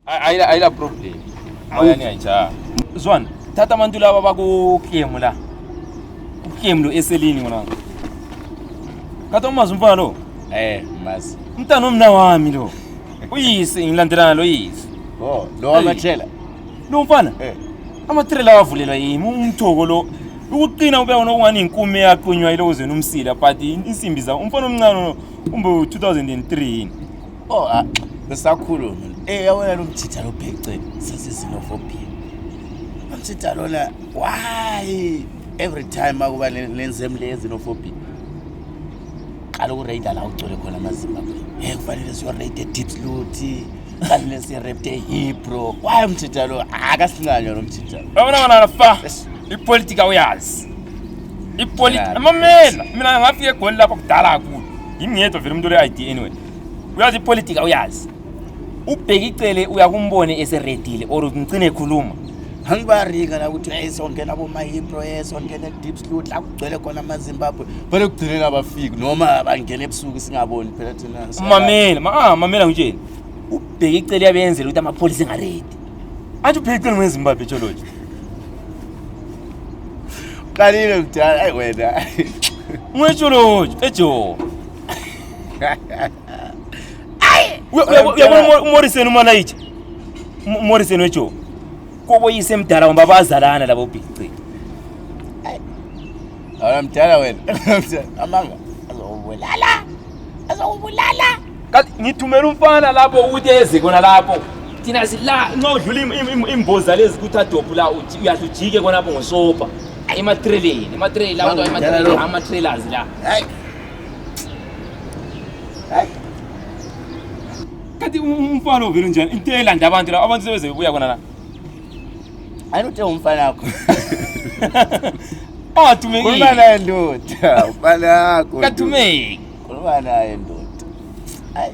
Ayila problem. Moyani ayija. Zwana, thatha abantu laba bakuKM la. UKM lo eselini ngona. Kade umazi umfana lo? Eh, mazi. Umntana omna wami lo. Uyise ngilandelana lo yise. Oh, lo wamathela. Lo mfana? Eh. Amatrela awavulelwa yimi umthoko lo. Ukuqina ube wona okungani inkume yaqunywa ilokuzeni umsila but insimbi zawo umfana omncane umbe 2003 yini. Oh, ah, besakhuluma. Eh, yabona lo mthitha lo bhece sesizinophobia. Umthitha lona why every time akuba nenzemle yezinophobia. Qala ukureyida la ugcwele khona amaZimbabwe. Eh, kufanele siyoreyida eDiepsloot. Kufanele sirepte eHebro. Why umthitha lo? Akasincanywa lo mthitha. Yabona wena fa ipolitika uyazi. Ipolitika mamela mina ngafika eGoli lapho kudala kakhulu. Yimi ngedwa vele umuntu ole ID anyway. Uyazi ipolitika uyazi. Ubheka icele uyakumbone eseredile or ngicine ekhuluma. Angibarika la ukuthi hey songena boma-Hebro hey songena e-Diepsloot la kugcwele khona amaZimbabwe phela ekugcineni abafiki noma bangena ebusuku singaboni phela thina Mamela, ma mamela ngitsheni. Ubheka icele yabenzela ukuthi amapholisa engaredi. Athi ubheka icele ngeZimbabwe tsholoje. Qalile mdala ayi wena. Ngwetsholoje ejo. Uyabona uMorrison uMalayitsha. UMorrison wejo. Koboyise emdala ngoba bazalana labo bhici. Awona mdala wena. Amanga azokubulala. Azokubulala. Kanti ngithumela umfana lapho ukuthi eze khona lapho. Thina sila nxa udlula imboza lezi kuthi adophu la uyahle ujike khona lapho ngosopa. Ematreleni, ematreleni la Mdala lo. ama-trailers la. Hayi. Hayi. Kanti umfana ovela unjani? Into elanda abantu la, abantu sebeze bebuya khona la. Ayinuthe umfana wakho. Angathumeki. Khuluma naye ndoda. Umfana wakho. Kathumeki. Khuluma naye ndoda. Hayi.